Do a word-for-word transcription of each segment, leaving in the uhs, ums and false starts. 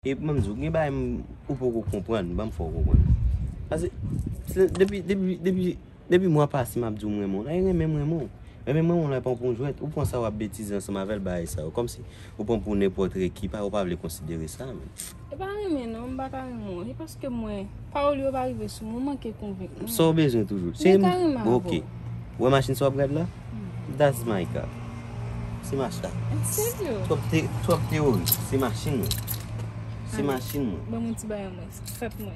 E ban m di w, gen bagay m, ou poko konprann, ban m fè w konprann. Paske, se, depi, depi, depi, depi mwa pase m ap di w m renmen w la, e renmen m renmen w. Renmen m renmen w la, e pa pou yon jwèt, ou pran sa w ap betize ansanm avè l, bagay sa yo. Kòmsi ou pran pou nenpòt reki, pa, ou pa vle konsidere sa, men. E pa renmen non, m pa ka renmen w. E paske mwen, pawòl yo pa rive sou mwen, ou manke konvenk mwen. Sa w bezwen toujou? Se m ka renmen avè w. Ok. Ou wè machin sa w ap gad la? That's my car. Se machin la. Serye? Twòp te, twòp teyori. Se machin mwen. Se machin mwen. Ban mwen ti bagay mwen. Fèt mwen.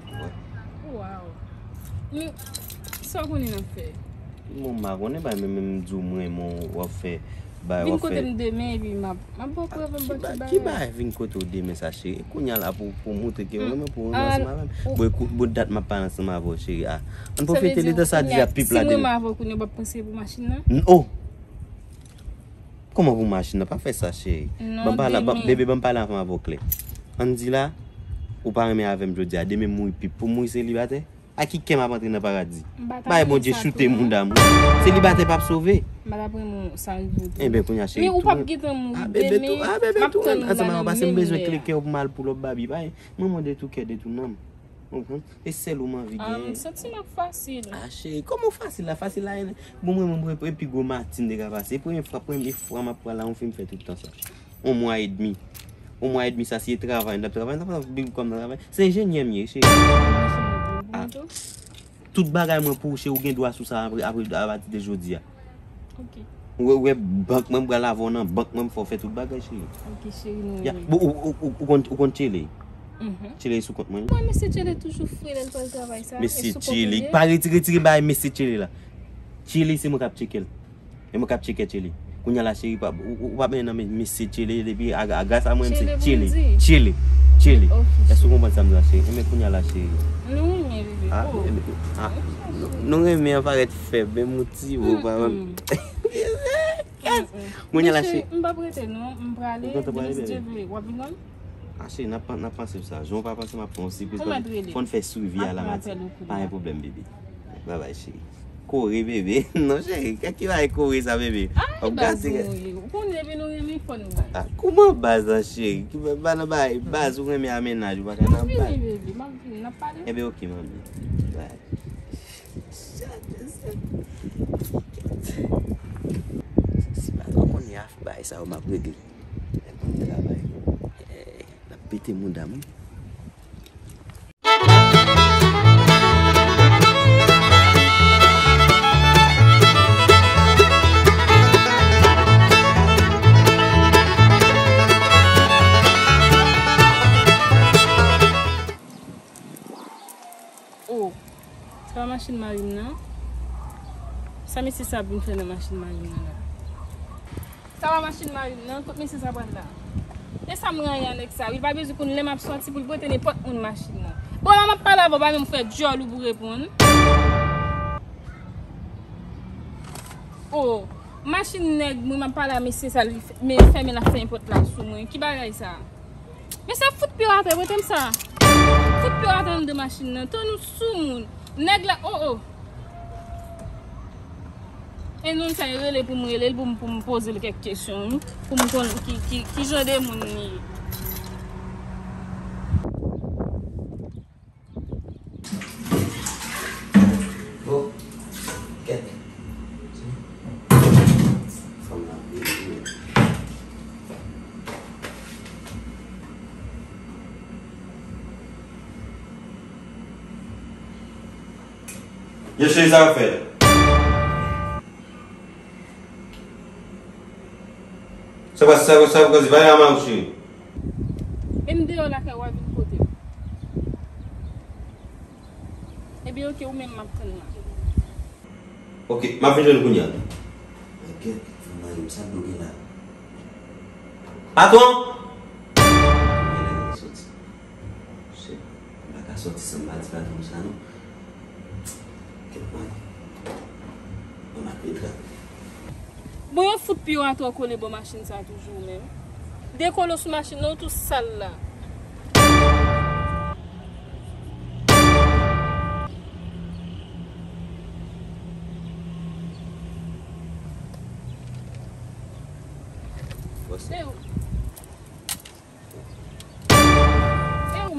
Wè. Wow. Men, sa w konnen n ap fè? Bon, m pa konnen, bay men, men m di w m renmen w, w ap fè, bay, w ap fè. Vin kote m demen, epi m ap, m ap ba w prèv, m ap ba w ti bagay. Ki bagay vin kote w demen sa, cheri? Kounye a la pou, pou w montre ke w renmen, pou w renmen ansanm avè m. Bon, ekout, bon dat m ap pale ansanm avè w, cheri. A, ann pwofite letan sa deja pip la demen. Si m renmen avè w kounye a, w p ap panse pou machin nan? Oh! Kòman pou machin nan? Pa fè sa, cheri. Non, demen. Bebe, ban m pale ansanm avè w klè. Ann di la, ou pa renmen avè m jodi a. Demen m mouri pip. Pou m mouri selibatè? A ki kè m ap antre nan paradi? Bay Bondye choute mouda m. Selibatè p ap sove. M pa t ap renmen sa rive w tou. Enben, kounye a, cheri, tou. Men ou p ap gentan mouri demen. A, bebe, tou. A, bebe, tou. Ansanm avè w, paske m bezwen kle kè w pou m al pull up Barbie. Bay, mwen, mwen de tou kè, de tou nanm. Konprann? E sèl ou m anvi genyen. Ah, m santi m ap fasil. Ah, cheri, kòman w fasil la? Fasil la, bon, mwen, mwen, mwen, pi gwo matin te ka pase. E premye fwa, premye fwa m ap pral la, yon fi m fè tout tan sa. Yon mwa edmi. Yon mwa edmi sa, si e travay, n t ap travay, n t ap travay, big kòm nan travay. Se enjenyè m ye, cheri. Ah. Tout bagay mwen pou ou, cheri, ou gen dwa sou sa apre, apre, apati de jodi a. Ok. Ou wè, ou wè bank mwen, m pral avè w nan bank mwen, m fè w fè tout bagay, cheri. Ok, cheri, nou renmen. Bon, ou, ou, ou, ou konn, ou konn Tchele? Mhm. Tchele sou kont mwen. Mwen, mesye Tchele toujou fre lè l pral travay sa. Mesye Tchele, pa retire, retire bagay mesye Tchele la. Tchele, se mwen k ap tcheke l. E mwen k ap tcheke Tchele. Kounye a la, cheri, pa, ou, ou, ou pa mennen nan men mesye Tchele, depi a, a, gras a mwen, se Tchele. Tchele, Tchele. Ok, cheri. Èske ou konprann sa m di la, cheri? Enben kounye a la, cheri. Nou renmen, bebe. Ah, oh. Enben, ah, nou, nou renmen an parèt fèb, menm ou ti, ou pa wè m. Kounye a la, cheri. M p ap rete, non. M prale, demen, si Dye vle, w ap vin wè m? Ah, cheri, n ap, n ap panse pou sa. Jan w pa panse, m ap fè yon sipriz. Fò n fè swivi a la matin. Pa gen pwoblèm, bebe. Babay, cheri. Kore, bebe. Non, cheri, ki bagay kore sa, bebe? Ay, baz mwen ye. Ou konnen, epi nou renmen fò nou baz. Ah, kòman baz la, cheri? Ki ba, ba nan bagay baz, ou renmen a mennaj, ou pa ka nan baz. M ap vini, bebe, m ap vini, n ap pale. Enben, ok, manmi. Bye. Si patwon konn y a bagay sa yo m ap regle. Lè konn travay. Eh, l ap pete mouda m, wi. Oh, sa pa machin mari m nan? Sa mesye sa ap vin fè nan machin mari m nan la? Sa pa machin mari m nan, kot mesye sa pral la? E sa m rayi a nèg sa, wi, l pa bezwen konn lè m ap sòti pou l prete nenpòt moun machin nan. Bon, la m ap pale avè w, pa menm fè djòl ou pou reponn. Oh, machin nèg mwen, m ap pale a mesye sa, li f-, men fèmen l ap fè nenpòt la sou mwen. Ki bagay sa? Mesye ap fout pye w atè, prete m sa. Fout pye w atè anndan machin nan. Tann ou sou moun. Nèg la, oh, oh. E nonm sa e rele pou m rele l, pou m, pou m poze l kèk kesyon, wi. Pou m konn ki, ki, ki jan de moun li ye. Oh, kèt. Fanm nan ap vini. Yo, cheri, sa w ap fè? Sa pa, sa, sa w ap koze? Vale a ma ou, cheri. E m deyò lakay ou a vin kote m. Ebyen, oke, ou menm m ap tann la. Oke, m ap vin jwenn ou kounye a. Mwen gen fanm mari m, sa dlo gen la. Patwon! Mwen lè m soti. Shit, m pa ka soti san m pa di patwon sa non. Kèt mwen. Mwen ap petra. Bon, yo fout pye w atò kole bò machin sa toujou menm. Dekole w sou machin nan, ou tou sal la. Bon, se ou.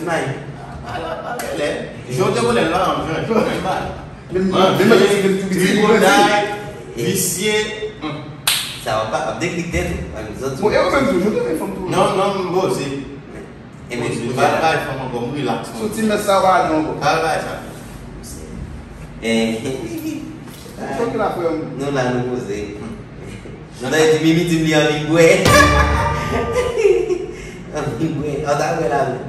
ti may. Ala, ala, lè. Jan w te konnen la, an jan, jan, jan, jan. Menm menm mwen se tou piti li grandi. Visye. Sa w ap kapab deklik tèt ou. An zòt Bon, e ou menm tou, joute men fanm tou. Non, non, m poze. E men M pa bay fanm ankò, m relax. Sou ti mès sa w pa ale ankò. Pa bay sa. Eh, Sou ki la frè m. Nou la nou poze. Jan w di Mimi di m li anvi bwè. Anvi bwè. An ta bwè la menm.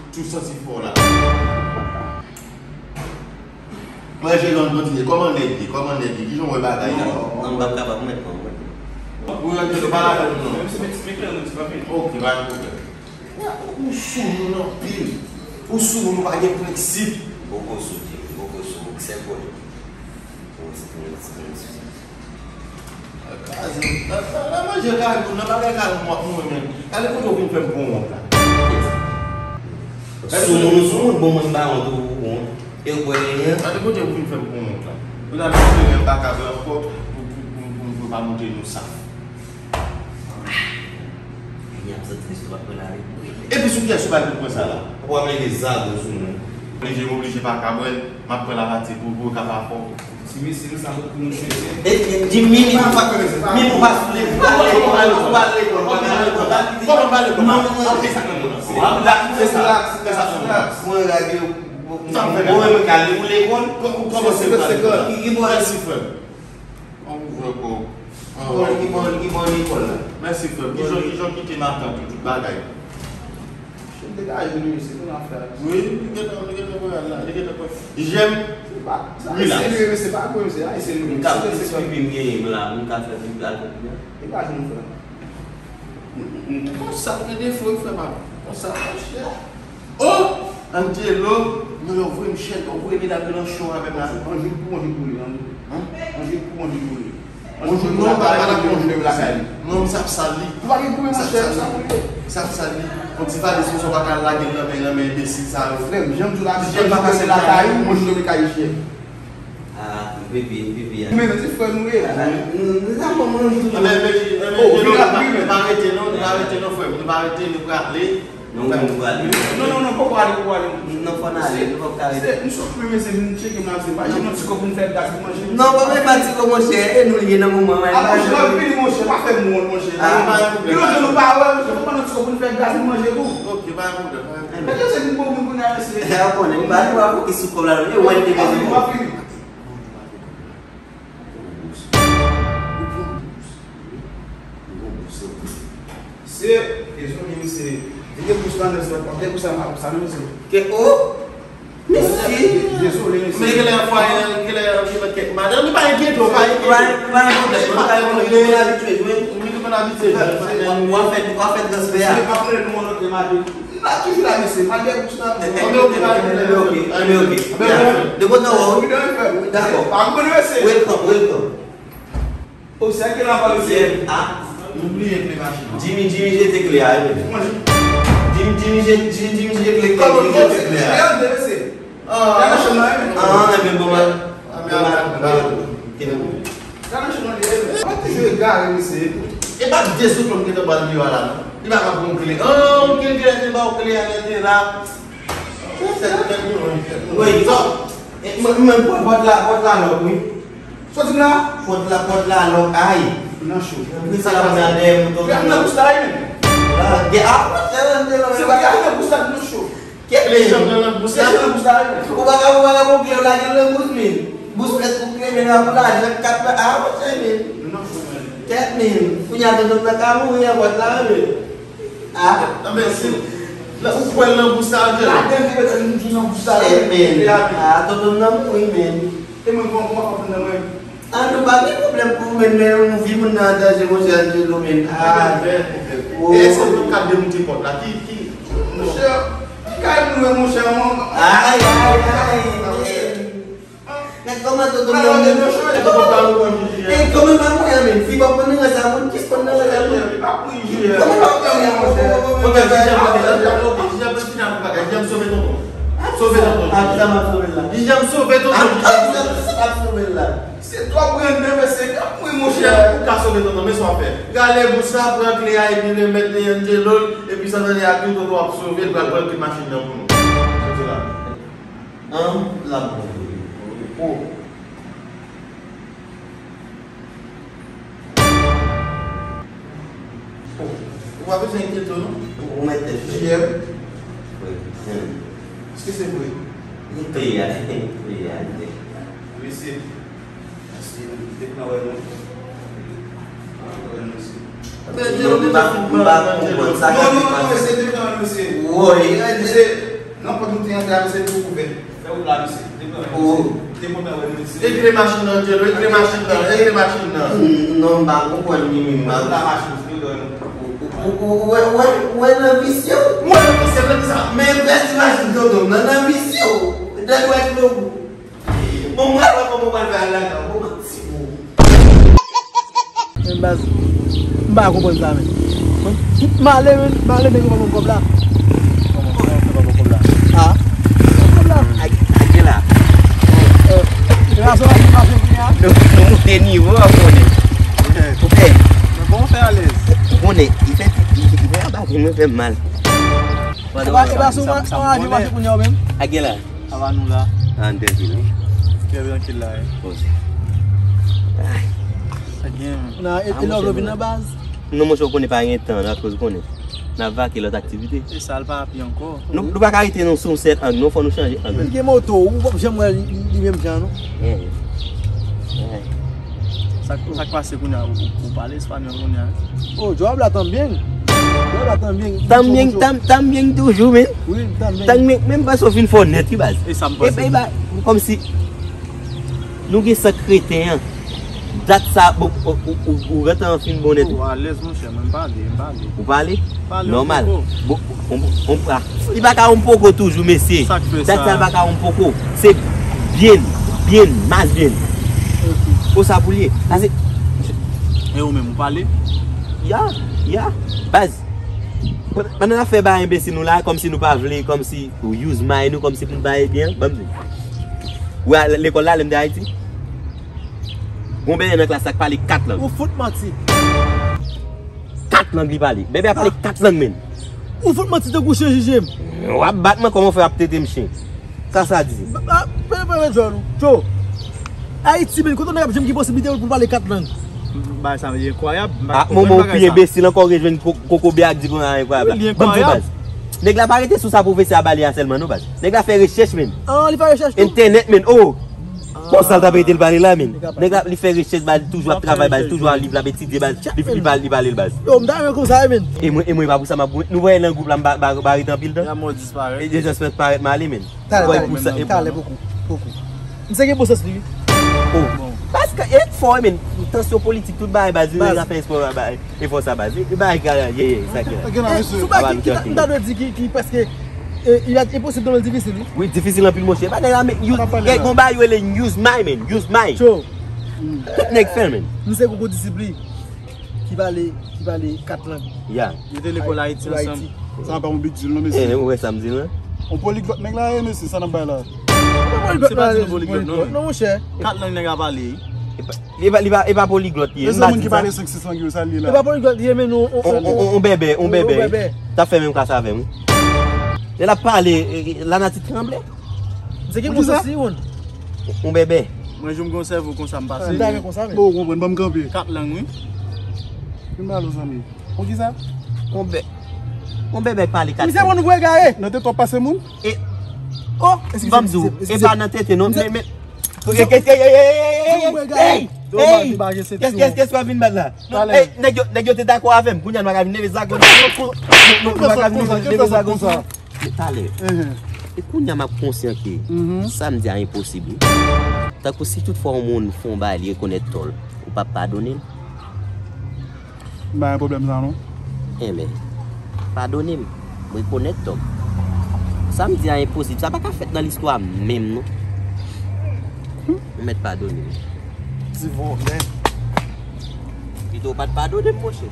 tou santi fò la. Manje non, kontinye. Kòman nèg ye? Kòman nèg ye? Kijan w wè bagay la? Non, non, m p ap kapab, mwen, non, mwen. Ou rantre, nou pa la avè nou, non. Menm si men, men klè, nou di pa vini. Ok, pa gen pwoblèm. Ou sou moun anpil. Ou sou moun, ou pa gen prensip. Poko sou, Jimmy, poko sou, ou sèl pwoblèm. Ou se moun, se moun, se moun. Kraze, nan, nan, nan manje kay moun, nan bagay kay moun, w ap mouri menm. Gade kote w vin fè m pran wont la. Sou moun, sou moun, bon, mwen m pa wont ou, ou wont. E w kwè genyen? Gade kote w vin fè m pran wont la. Ou la, mwen menm pa ka bwè ankò, pou, pou, pou, pou, pou pa montre nou sa. Epi sou kiyès ou pral pou pran sa la? Ou pral mete zago sou mwen. Oblije, m oblije pa ka bwè l, m ap pran l apati pou, pou yo ka pa fè w. Ti mesye, nou sa pou nou mesye. E, e, di mi, mi, mi pou pa sou lekòl, ou pa lekòl, ou pa lekòl, ou pa lekòl. Kòman pa lekòl? Non, non, non. Ap fè sa nan moun nan. Ap la, fè sa, fè sa nan moun nan. Mwen rage, mwen, mwen, mwen kale ou lekòl. Kòman se lekòl? Ki, ki bò? Mèsi, frè m. An ouvè kò. Ki bò, ki bò, ki bò lekòl la? Mèsi, frè m. Kijan, kijan kite matant ou, tout bagay? Degaje nou mesye, nou nan afè a. Wi, li gentan, li gentan voye al la, li gentan pran. Jèm, se pa, se pa ayisyen nou ye, mesye, pa kwe, mesye, ayisyen nou ye. M ka fè ti pipi m genyen m la, m ka fè pipi al fè pipi a. Degaje nou, frè. Konsa, gen defo, wi, frè m. Konsa, monchè. Oh! Angelo, non, yo voye m chèn, yo voye medam yo nan cho avè m la. Anjou pou anjou pou li, anjou. Anjou pou anjou pou li. Bonjou, non, pa, pa nan bonjou lakay li. Non, sa ap sal li. Ou pa gen kouri, monchè, sa pou li. Sa ap sal li. Yon ti valiz konsa, w pa ka lage l nan men, nan men enbesil sa yo. Frè m, jan m di w la, si jèn pa pase lakay ou, bonjou, dominiken ayisyen. Ah, m pepe, m pepe a. Men, se frè nou ye. Ah, nou, nou ta kòman nou toujou. Anben, men, men, men, nou pa rete non, nou pa rete non, frè m, nou pa rete, nou prale. Non, ou menm ou prale. Non, non, non, poko ale, poko ale. Non, fò n ale, nou pap ka rete. Se, nou sot men, mesye, vin tcheke m la, se pa jwenn yon ti kòb pou n fè gaz pou manje. Non, pa menm pa ti kòb, monchè, e nou l ye nan moman an. Ala, monchè, pa vini, monchè, pa fè m wont, monchè. Ah, pa gen pwoblèm. Gen lòt jou nou pa wè, monchè, fò n pran yon ti kòb pou n fè gaz pou manje tou. Ok, pa gen pwoblèm, pa gen pwoblèm. Men mesye vin pou vin kounye a, mesye. E, ou konnen, nou pa, nou pa foki sou kòb la, non. E, wè, n te bezwen. Ap vini, ap vini. Se, e zòn li, se, li gen bous la, nèg sa, w ap gen bous la, m ap sa, non, mesye. Ke, o, mesye. Dezole, mesye. Men, genlè fwa, genlè, genlè, kèk madanm, li pa enkyete w, pa enkyete w. Pa, pa, pa, pa, pa, nou konn abitye jwe. Wi, nou konn abitye jwe. W ap fè, w ap fè transfè a. Se pa vle nou, nou te maten. Li pa toujou la, mesye. Malgre bous la, mesye. Anben, ok, anben, ok. Anben, ok. Depi w nan wè w. Dakò. Pa konprann, mesye. Welcome, welcome. O, se a ki la pa, mesye. A, nou bliye kle machin nan. Jimmy, Jimmy jete kle a, wi. Jimmy, Jimmy jete, Jimmy, Jimmy jete kle, Jimmy jete kle a. Gade, mesye. Ah, nan chanm nan, wi. Ah, enben bon, man. Bon, man. Gade chanm nan, wi. Mwen toujou egare, mesye. E pa de sou konn ki te ba l deyò a la, non. Li pa ka pran kle. Ah, ok, ok, li ba w kle a, li te la. Wi, e, mwen, mwen, pòt, pòt la, pòt la lòk, wi. Soti m la? Pòt la, pòt la lòk, ay. Nan cho. Wi, sa la, mwen, dèyè mouton. Gade nan bous la, wi, menm. Ah, gen, ah, se pa gade nan bous la, nan cho. Ou pa ka, ou pa ka pran kle w lage l nan bous, men. Bous fèt pou kle, men nan pou lajan, kat la, a, monchè, men. Tèt, men. Kounye a, tonton nan ka mouri an pòt la, men. A. Nan, men, si, la, ou kwè nan bous sa, Angelo? Ladan ki mete m di nan bous sa, men. A, tonton nan mouri, men. E mwen, kòman, kòman fè nan mwen? An nou pa gen pwoblèm pou ou, men, men yon vi moun nan an danje, monchè Angelo, men. Ah, men, men. E èske nou p ap ka demoute pòt la? Ki, ki, monchè, ki kay nou ye, monchè, mwen? Ay, ay, ay. Nèg kòman tonton nan mouri? Nèg kòman pa mouri, men? Fi pa konn nan sa moun, kis konn nan sa moun. Kòman pa mouri, monchè? Sove tonton. Sove tonton. Ap sove tonton. Ap sove tonton. Ap sove tonton. Se twòp grande, mesye, k ap mouri, monchè. Ou ka sove tonton, men sa w ap fè. Rale bous la, pran kle a, epi remèt li Angelo, epi sa tande a tou, tonton ap sove, l pral pran kle machin nan pou nou. Soti la. An, la, bon. Oh. Ou pa bezwen enkyete w, non. Ou mèt tèt. J M. Wi. Èske se vre? Li klè a, li klè a, li klè. Mesye, mesye, depi nan wè nou. Wè nou, mesye. Non, non, non, non, mesye, depi nan wè nou, mesye. Woy. Mesye, nan pòt nou te antre a, mesye, tou ouvè. Fè wout la, mesye. Depi nan wè nou, mesye. Depi nan wè nou, mesye. Ekle machin nan, Angelo, ekle machin nan, ekle machin nan. Non, m pa konprann li menm, m pa. Fè wout la, machin, mesye, depi nan wè nou. Ou, ou, ou, ou wè, ou wè, ou wè nan visye w? Mwen nan visye, nan kisa? Men pèdi machin tonton m nan, nan visye w. Dèdwèt lobou. Bon, mwen wè kòman w pral fè al lakay w. Bon, manti pou ou. Men baz, m pa konprann sa, men. Tout male, men, male, men yo pa ban m kòb la. Kòman, kòman yo fè pa ban w kòb la? Ah, kòb la. Ak, ak gen la. Eh, e la sa w ap mache kounye a? Nou, nou moute nivo a, konnen. Ok. Ok. Men bon, fè alèz. Ou konnen, li fè, li, li fè anba vin mwen fè m mal. E pa, e pa sou mwen, sa, sa, sa, mache kounye a ou menm? Ak gen la. Ava nou la. An trankil, wi. Trè trankil la, wi. Poze. Ay. Sa gen, men. Nan, e, e lè w vin nan baz? Non, monchè, ou konnen pa gen tan, akoz ou konnen. N ap vake lòt aktivite. E sa, l pa api ankò. Nou, nou pa ka rete nou sou yon sèl ang, non, fò nou chanje ang. Li gen moto, ou p ap janm wè li, li, li menm jan, non. Eh. Eh. Sa, sa k pase kounye a, ou, ou, ou pale espanyòl kounye a? Oh, yo habla tan bien. Yo habla tan bien. Tan bien, tan, tan bien toujou, men. Wi, tan bien. Tan bien, men m panse w fin fò nèt, wi, baz. E sa m panse. E, e, ba, kòmsi nou gen san kreten an. Dat sa, bon, ou, ou, ou, ou gentan fin bon nèt, wi. Ou alèz, monchè, mwen m pale, m pale. Ou pale? Pale. Nòmal. Bon, on, on, on, ah, li pa ka on poko toujou, mesye. Sa k fè sa? Dat sa li pa ka on poko. Se byen, byen, mas byen. Ok. Konsa pou l ye. Sa se. E ou menm, ou pale? Ya, ya. Baz. Pandan n ap fè bagay enbesil nou la, kòmsi nou pa vle, kòmsi ou use mind nou, kòmsi pou n bay byen, ban m di. Ou al lekòl la, lè m te Ayiti? Gon bèbè nan klas la k pale kat lang. Ou fout manti. Kat lang li pale. Bèbè a pale kat lang, men. Ou fout manti tankou chen jije m. W ap bat mwen, kòman w fè w ap trete m chen? Sa sa di? Ba, ba, pè, pè, pè, jwenn ou. Cho. Ayiti, men, kote nèg ap jwenn ki posiblite pou l pale kat lang? Bagay sa, men, enkwayab. Ah, moman ou pi enbesil ankò, ou rejwenn ko-, kokobe ak di konsa enkwayab la. Wi, li enkwayab. Ban m di w, baz. Nèg la pa rete sou sa pwofesè a ba li a sèlman, non, baz. Nèg la fè rechèch, men. Ah, li fè rechèch tou? Entènèt, men. Oh! Konsa l t ap rete l pale la, men. Nèg la, li fè rechèch, baz, li toujou ap travay, baz, li toujou a liv, l ap etidye, baz. Li, li pale, li pale l, baz. Yo, m ta renmen konsa, men. E mwen, e mwen, e pa pou sa m ap goumen. Nou wè nan gwoup la, m pa, pa, pa rete anpil tan. Lè mò disparèt. E James Smith parèt m ale, men. Talè, talè, talè, poko, poko. M se gen bon sans li, wi. Oh. Paske, e fò, men. Tansyon politik, tout bagay, baz, li nan zafè espò, bagay. E fò sa, baz. E bagay, ye, ye, sa ki la. Sou bagay ki, ki ta, ta dwe di ki, ki prèske, e, li enposib tèlman difisil, wi. Wi, difisil anpil, monchè. Bagay la, men, use, gen yon bagay yo rele use mind, men, use mind. Cho. Tout nèg fè, men. M se koko disip li. Ki pale, ki pale kat lang. Ya. Yo te lekòl Ayiti ansanm. Sa pa yon big deal, non, mesye. Eh, ou wè sa m di la? On poliglòt nèg la ye, mesye, sa n ap bay la. Se pa di nou poliglòt, non, men. Non, monchè. Kat lang nèg la pale. E pa, e pa, e pa poliglòt li ye. Mesye, moun ki pale senk, sis lang yo, sa l ye la. E pa poliglòt li ye, men nou, on, on, on, on bèbè, on bèbè. T ap fè menm klas avè m, wi. Lè l ap pale, eh, eh, lanati tranble. Se ki bon sans li, moun? On bèbè. Mwen, jou m gen yon sèvo konsa m pase. M ta renmen konsa, men. Bon, ou konprann, ban m kanpe. Kat lang, wi. Vin ba nou, zanmi. Ou ki sa? On bè-, on bèbè k pale kat lang. Misye bon, nou voye gare. Nan tèt w ap pase moun? E, Oh, ban m di w, e pa nan tete non, men, men. Hey, hey, hey, hey, hey, hey, hey, hey, hey, kès, kès, kès w ap vin bat la? Hey, nèg yo, nèg yo te dakò avè m, kounye a nou pa ka vin leve zago, nou, nou, nou pa ka vin leve zago sa. Men talè. E kounye a m ap konsyan ke sa m di a enposib, wi. Tankou si toutfwa yon moun fè yon bagay, li rekonèt tò l, ou p ap padone l? M pa gen pwoblèm sa non. Enben, padone m. M rekonèt tò m. Sa m di a enposib. Sa pa ka fèt nan listwa menm non. Ou mèt padone m. Ti vòlè. Pito w pa t padone m, monchè.